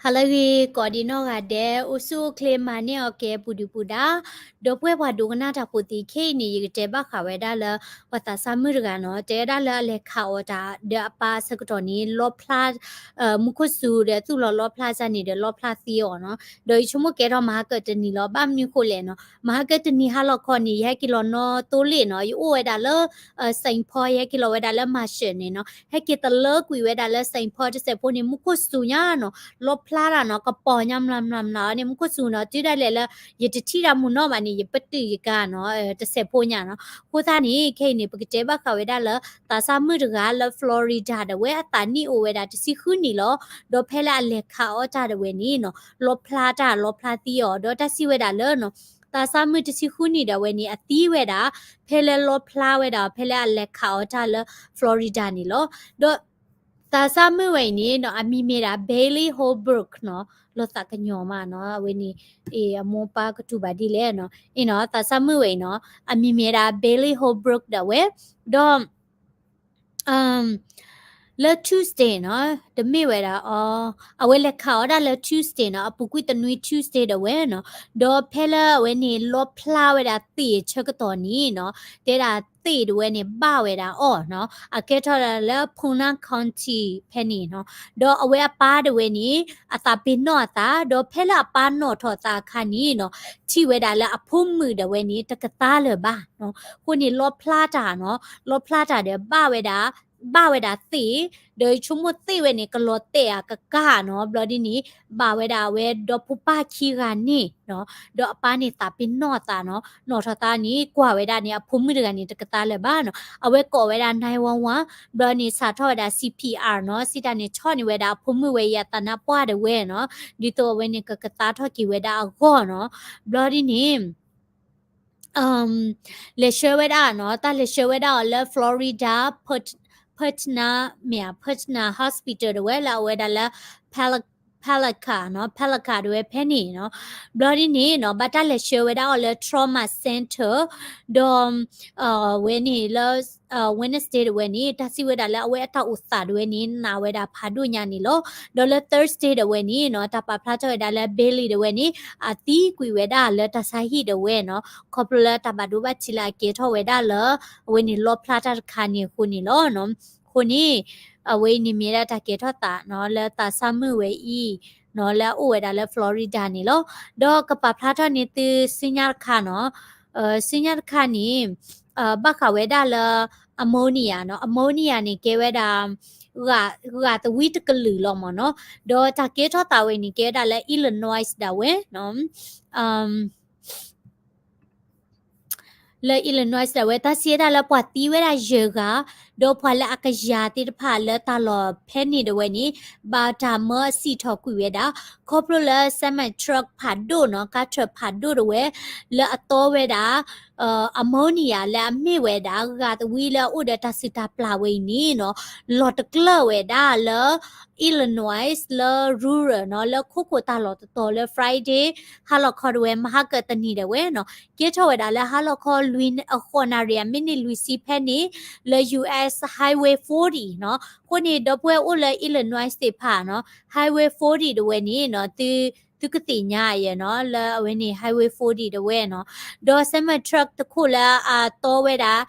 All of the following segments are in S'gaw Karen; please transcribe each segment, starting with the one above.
ဟါလၢအဂ့ၤ ကိးဒံးနီၢ်ဂၤဒဲး အိၣ်ဆူၣ်အိၣ်ချ့မၤန့ၢ်အီၤကဲပူၤဒုးပူၤဒါ, ဒီပုၢ်ဝဲၢ်ပှၤဒိကနၣ်တၢ်ဖိသ့ၣ်ခဲအံၤန့ၣ် ယကတဲဘၣ်ဃးဝဲဒၣ်လၢ ပှၤသးစၢ်မုၣ်တဂၤနီၤ, တဲဝဲဒၣ်လၢအလဲၤခးအီၣ်တၢ်ဒီးအပၢ်အဆၢကတီၢ်န့ၣ် လီဖျါ မူခိၣ်စူၤဒီးသူၣ်လီၤလီဖျါစၢ်န့ၣ်ဒီးလီဖျါသံအီၤနီၤ, ဒီးယဆိကမိၣ်ကဲထီၣ်မဟါကတနံၤလီၤ ဘၣ်မနုၤဃိလဲၣ်နီၤ, မဟါကတနံၤဟါလီၤခီန့ၣ် ယဟဲက့ၤလီၤနီၢ်တိလ့ၣ်နီၤ, ယအိၣ်ဝဲဒၣ်လၢ Saint Paul ယဟဲက့ၤလီၤဝဲဒၣ်လၢ Marshall န့ၣ်နီၤ, ဟဲက့ၤတလၢကွံာ်ဝဲဒၣ်လၢ Saint Paul တစဲးဖိန့ၣ် မူခိၣ်စူၤညါနီၤ, လီဖျါတၢ်နီၤ, ကပီၤညါမျးမျးမျးအီၤန့ၣ် မူခိၣ်စူၤနီၤ, တုၤဒၣ်လဲာ်လၢ ယတထံၣ်တၢ်မူနီၢ်ဘၣ်န့ၣ် ယပတုာ်ယကါနီၤ, တစဲးဖိညါနီၤ, အဃိသတးန့ၣ် ခဲအံၤန့ၣ် ပကတဲဘၣ်ဃးဝဲဒၣ်လၢ သးစၢ်မုၣ်တဂၤလၢ Florida ဒီးဝဲအသးနံၣ်အိၣ်ဝဲဒၣ်တဆံဃုနံၣ်လီၤ, ဒီးဖဲလၢအလဲၤခးအီၣ်တၢ်ဒီးဝဲန့ၣ်နီၤ, လီဖျါတၢ်လီဖျါသံအီၤ, ဒီးတၢ်စံးဝဲဒၣ်လၢနီၤ သးစၢ်မုၣ်တဆံဃုနံၣ်ဒီးဝဲန့ၣ် အသံဝဲဒၣ် ဖဲလၢလီဖျါဝဲဒၣ် ဖဲလၢအလဲၤခးအီၣ်တၢ်လၢ Florida န့ၣ်လီၤ. ဒီးသးစၢ်မုၣ်ဝဲအံၤန့ၣ်နီၤ အမံၤမ့ၢ်ဒၣ် Bailey Holbrook နီၤ, လီၤသးကညီၤမးနီၤ, အဝဲန့ၣ် အမိၢ်ပၢ်ကတူၢ်ဘၣ်ဒ်လဲၣ်နီၤ, အ့နီၤ သးစၢ်မုၣ်ဝဲအံၤနီၤ အမံၤမ့ၢ်ဒၣ် Bailey Holbrook ဒီးဝဲ, ဒီး လၢ Tuesday နီၤ, တမ့ၢ်ဝဲဒၣ်အီၤ, အဝဲလဲၤခးအီၣ်ဒၣ်လၢ Tuesday နီၤ, အပူၤကွံာ်တနွံ Tuesday ဒီးဝဲနီၤ, ဒီးဖဲလၢအဝဲန့ၣ် လီဖျါဝဲဒၣ်သ့ၣ်အဆၢကတီၢ်န့ၣ်နီၤ, တဲဒၣ်သ့ၣ်ဒီးဝဲန့ၣ် ဘၣ်ဝဲဒၣ်အီၤနီၤ, အကဲထီၣ်ဒၣ်လၢ Puna County ဖဲန့ၣ်နီၤ, ဒီးအဝဲအပၢ်ဒီးဝဲန့ၣ် အသးပ့ၤနီၣ်အသး, ဒီးဖဲလၢအပၢ်နီၣ်ထီၣ်သးအခါန့ၣ်နီၤ, ထံၣ်ဝဲဒၣ်လၢအဖိမုၣ်ဒီးဝဲန့ၣ် တကသါလၢၤဘၣ်နီၤ, အဃိန့ၣ် လီဖျါတၢ်နီၤ, လီဖျါတၢ်ဒီး ဘၣ်ဝဲဒၣ် ဘၣ်ဝဲဒၣ်သ့ၣ်, ဒီးဆိကမိၣ်သ့ၣ်ဝဲန့ၣ် ကလီၤတဲာ်အကကါနီၤ, ဘျီဒ်န့ၣ် ဘၣ်ဝဲဒၣ်အဝဲဒီဖိပၢ်ခံဂၤန့ၣ်နီၤ, ဒီးအပၢ်န့ၣ်သးပ့ၤနီၣ်အသးနီၤ, နီၣ်ထီၣ်သးန့ၣ် ကွၢ်ဝဲဒၣ်န့ၣ် အဖိမုၣ်တဂၤန့ၣ် တကသါလၢၤဘၣ်နီၤ, အဝဲကိးဝဲဒၣ် nine one one, ဘျီန့ၣ် စးထီၣ်ဝဲဒၣ် C P R နီၤ, စံးတၢ်န့ၣ် ဆီၣ်န့ၢ်ဝဲဒၣ်အဖိမုၣ်ဝဲအံၤ အသးနါပှၢ်ဒီးဝဲနီၤ, ဒ်သိးအဝဲန့ၣ် ကကသါထီၣ်က့ၤဝဲဒၣ်အဂီၢ်နီၤ, ဘျီဒ်န့ၣ် လဲၤဆှၢဝဲဒၣ်နီၤ, တၢ်လဲၤဆှၢဝဲဒၣ်အီၤလၢ Florida Put- Putnam မ့ၢ်ဧါ Putnam Hospital ဒီးဝဲလၢအဝဲဒၣ်လၢ Palaca နီၤ, Palaca ဒီးဝဲဖဲန့ၣ်နီၤ, ဘျီဒ်န့ၣ်နီၤ ဘၣ်တၢ်လဲၤဆှၢဝဲဒၣ်အီၤလၢ Trauma Center ဒီး ဝဲန့ၣ်လၢ Wednesday ဒီးဝဲန့ၣ် တၢ်စံးဝဲဒၣ်လၢအဝဲအတၢ်အိၣ်သးဒီးဝဲန့ၣ် နာ်ဝဲဒၣ်ဖးဒိၣ်ညါန့ၣ်လီၤ. ဒီးလၢ Thursday ဒီးဝဲန့ၣ်နီၤ တၢ်ပာ်ဖျါထီၣ်ဝဲဒၣ်လၢ Bailey ဒီးဝဲန့ၣ် အသံကွံာ်ဝဲဒၣ်လၢတၢ်ဆါဟံၣ်ဒီးဝဲနီၤ, ခီဖျိလၢတၢ်ဘၣ်ဒိဘၣ်ထံးလၢအကဲထီၣ်ဝဲဒၣ်လၢ အဝဲန့ၣ်လီဖျါတၢ်တခါန့ၣ်အဃိန့ၣ်လီၤ. အဃိန့ၣ် အဝဲအံၤန့ၣ်မ့ၢ်ဒၣ်တၢ်ကဲထီၣ်သးနီၤ လၢသးစၢ်မုၣ်ဝဲအံၤနီၤ လၢအအိၣ်ဝဲဒၣ်လၢ Florida န့ၣ်လီၤ. ဒီးကပာ်ဖျါထီၣ်န့ၢ်သုဆူညါတခါနီၤ, ဆူညါတခါန့ၣ် ဘၣ်ဃးဝဲဒၣ်လၢ ammonia နီၤ, ammonia န့ၣ် ကဲဝဲဒၣ် ဂာ်သဝံတကလုာ်လီၤမ့ၢ်နီၤ, ဒီးတၢ်ကဲထီၣ်သးဝဲန့ၣ် ကဲဝဲဒၣ်လၢ Illinois ဒၣ်ဝဲနီၤ, လၢ Illinois ဒၣ်ဝဲ တၢ်စံးဝဲဒၣ်လၢပှၤသံဝဲဒၣ်ယဲၢ်ဂၤ, ဒီးပှၤလၢအကယၤသ့ၣ်တဖၣ်လၢတၢ်လီၢ်ဖဲန့ၣ်ဒီးဝဲန့ၣ် ဘၣ်တၢ်မၢအစံၣ်ထီၣ်ကွံာ်ဝဲဒၣ်, ခီဖျိလၢ semi truck ဖးဒိၣ်နီၤ, ကါထၢၣ်ဖးဒိၣ်ဒီးဝဲ လၢအတီဝဲဒၣ် ammonia လၢအမ့ၢ်ဝဲဒၣ် ဂာ်သဝံလၢအအိၣ်ဒီးတၢ်စုၣ်တၢ်ပျၢ်ဝဲအံၤန့ၣ်နီၤ, လီၤတကျၢၢ်ဝဲဒၣ်လၢ Illinois လၢ rural နီၤ, လၢခိခိၣ်တၢ်လီၢ်တတီၤလၢ Friday ဟါလီၤခီဒီးဝဲ မဟါကတနံၤဒီးဝဲနီၤ, ကဲထီၣ်ဝဲဒၣ်လၢဟါလီၤခီလွံၢ် ဃိးနၣ်ရံၣ် အမံးနံးလွံၢ်ဆံဖဲန့ၣ် လၢ U S Highway forty နီၤ. အဃိန့ၣ် ဒီပုၢ်ဝဲၢ်အိၣ်လၢ Illinois သ့ၣ်တဖၣ်နီၤ, Highway forty ဒီးဝဲန့ၣ်နီၤ, သု သုကသ့ၣ်ညါယဲနီၤ, လၢအဝဲန့ၣ် Highway forty ဒီးဝဲနီၤ. ဒီး semi truck တခိၣ်လၢအတီဝဲဒၣ်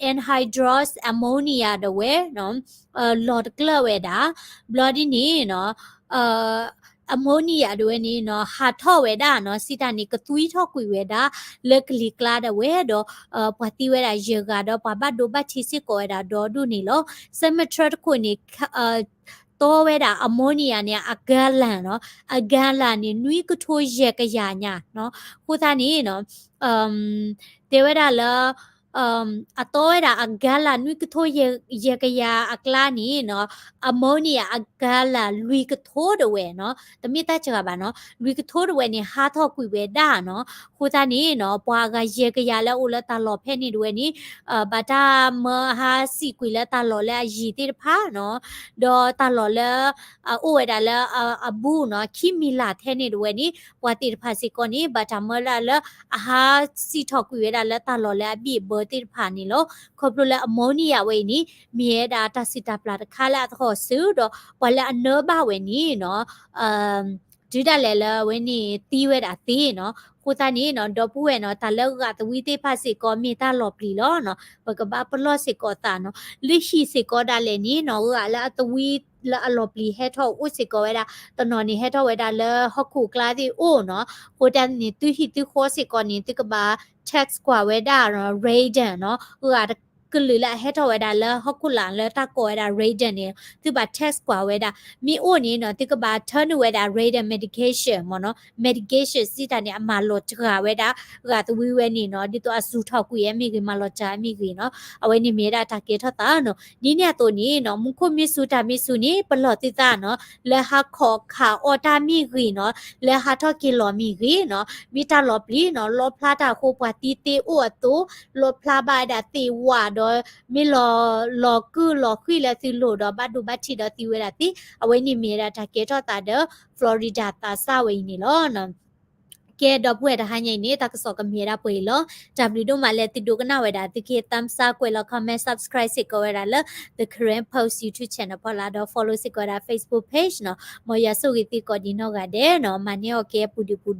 anhydrous ammonia ဒီးဝဲနီၤ, လီၤတကျၢၢ်ဝဲဒၣ်, ဘျီဒ်န့ၣ်နီၤ ammonia ဒီးဝဲန့ၣ်နီၤ ဟးထီၣ်ဝဲဒၣ်နီၤ, စံးတၢ်န့ၣ် ကသွံထီၣ်ကွံာ်ဝဲဒၣ် လၢကလံၤကျါဒီးဝဲဒီး ပှၤသံဝဲဒၣ်ယဲၢ်ဂၤဒီး ပှၤဘၣ်ဒိဘၣ်ထံးစ့ၢ်ကီးဝဲဒၣ်ဒီဒူၣ်န့ၣ်လီၤ. semi truck တခိၣ်န့ၣ် တီဝဲဒၣ် ammonia န့ၣ် အ gallon နီၤ, အ gallon န့ၣ် နွံကထိယဲၢ်ကယၤညါနီၤ. အဃိသတးန့ၣ်နီၤ တဲဝဲဒၣ်လၢ အတီဝဲဒၣ်အ gallon နွံကထိယဲၢ်ကယၤအကျါန့ၣ်နီၤ, ammonia အ gallon လွံၢ်ကထိဒီးဝဲနီၤ, တမ့ၢ်တၢ်စှၤဘၣ်နီၤ, လွံၢ်ကထိဒီးဝဲန့ၣ် ဟးထီၣ်ကွံာ်ဝဲဒၣ်နီၤ. အဃိသတးန့ၣ်နီၤ ပှၤအဂၤယဲၢ်ကယၤလၢအအိၣ်လၢတၢ်လီၢ်ဖဲန့ၣ်ဒီးဝဲန့ၣ် ဘၣ်တၢ်မၢဟးစံၣ်ကွံာ်လၢတၢ်လီၢ်လၢအယံၤသ့ၣ်တဖၣ်နီၤ, ဒီးတၢ်လီၢ်လၢ အအိၣ်ဝဲဒၣ်လၢအဘူးနီၤ ခံမံၤလးထဲန့ၣ်ဒီးဝဲန့ၣ် ပှၤသ့ၣ်တဖၣ်စ့ၢ်ကီးန့ၣ် ဘၣ်တၢ်မၢဒၣ်လၢအဟးစံၣ်ထီၣ်ကွံာ်ဝဲဒၣ်လၢတၢ်လီၢ်လၢအဘံၣ်အဘၢ ပှၤလၢအမၤလီၤတၢ်လၢအဝဲသ့ၣ်တဖၣ်န့ၣ်လီၤ. ခီဖျိလၢ ammonia ဝဲအံၤန့ၣ် မ့ၢ်ဝဲဒၣ်တၢ်စံးတၢ်ပျၢ်တခါလၢအသဟီၣ်ဆူၣ်ဒီး ပှၤလၢအနၢဘၣ်ဝဲန့ၣ်နီၤ တုၤဒၣ်လဲာ်လၢအဝဲန့ၣ်သံဝဲဒၣ်သ့နီၤ. အဃိသတးန့ၣ်နီၤ ဒီပုၢ်ဝဲၢ်နီၤ တၢ်လၢဂာ်သဝံသ့ၣ်တဖၣ်စ့ၢ်ကီးမ့ၢ်တၢ်လီၤပျံၤလီၤနီၤ. ပကဘၣ်ပလီၢ်စ့ၢ်ကီးသးနီၤ. လၢဟံၣ်စ့ၢ်ကီးဒၣ်လဲာ်န့ၣ်နီၤ ဂာ်လၢအသဝံလၢအလီၤပျံၤဟဲထီၣ်အိၣ်စ့ၢ်ကီးဝဲဒၣ် တနီၤန့ၣ်ဟဲထီၣ်ဝဲဒၣ်လၢဟီၣ်ခိၣ်ကျါသ့ၣ်အိၣ်နီၤ. အဃိသတးန့ၣ် သုဟံၣ်သုဃီစ့ၢ်ကီးန့ၣ် သုကဘၣ် text ကွၢ်ဝဲဒၣ်နီၤ radon နီၤ. ဂာ်ကလုာ်လၢအဟဲထီၣ်ဝဲဒၣ်လၢဟီၣ်ခိၣ်လာ်လၢတၢ်ကိးဝဲဒၣ် radon န့ၣ် သုဘၣ် text ကွၢ်ဝဲဒၣ်. မ့ၢ်အိၣ်န့ၣ်နီၤ သုကဘၣ်ထၢနုာ်ဝဲဒၣ် radon medication မ့ၢ်နီၤ. medication စံးတၢ်န့ၣ် အမၤလီၤစှၤဝဲဒၣ် ဂာ်သဝံဝဲန့ၣ်နီၤ ဒ်သိးအစူၤထီၣ်ကွံာ်အမ့ၢ်ဂ့ၤ မၤလီၤစှၤအမ့ၢ်ဂ့ၤနီၤ. အဝဲန့ၣ်မ့ၢ်ဝဲဒၣ်တၢ်ကဲထီၣ်သးနီၤ. ဒ်န့ၣ်အသိးန့ၣ်နီၤ မူခိၣ်မ့ၢ်စူၤတၢ်မ့ၢ်စူၤန့ၣ် ပလီၢ်သုသးနီၤ လၢဟါခီၣ်ခးအီၣ်တၢ်မ့ၢ်ဂ့ၤနီၤ လၢဟးထီၣ်က့ၤလီၤမ့ၢ်ဂ့ၤနီၤ မ့ၢ်တၢ်လီၤပျံၤနီၤ လီဖျါတၢ်အဃိ ပှၤသံသ့အိၣ်အသိး လီဖျါဘၣ်ဝဲဒၣ်သ့ၣ်ဝၣ်ဒီး မ့ၢ်လီၤ လီၤကုၢ်လီၤဃံၣ်လၢသုလိၤဒီး ဘၣ်ဒိဘၣ်ထံးဒီးသံဝဲဒၣ်သ့. အဝဲန့ၣ်မ့ၢ်ဝဲဒၣ်တၢ်ကဲထီၣ်သးဒီး Florida သးစၢ်ဝဲအံၤန့ၣ်လီၤ. ကဲ ဒီပုၢ်ဝဲၢ်တဟါညါအံၤန့ၣ် တၢ်ကစီၣ်ကမ့ၢ်ဝဲဒၣ်ပှဲၤအံၤလီၤ. တၢ်ဘျုးဒိၣ်မးလၢသုဒိကနၣ်ဝဲဒၣ် သုကဟ့ၣ် thumbs up ကွဲးလီၤ comment subscribe စ့ၢ်ကီးဝဲဒၣ်လၢ The Karen Post YouTube channel ဖီလာ်ဒီး follow စ့ၢ်ကီးဝဲဒၣ် Facebook page နီၤ. မ်ယွၤဆိၣ်ဂ့ၤသုကိးဒံးနီၢ်ဂၤဒဲးနီၤ မၤန့ၢ်အီၣ်ကဲပူၤဒုးပူၤ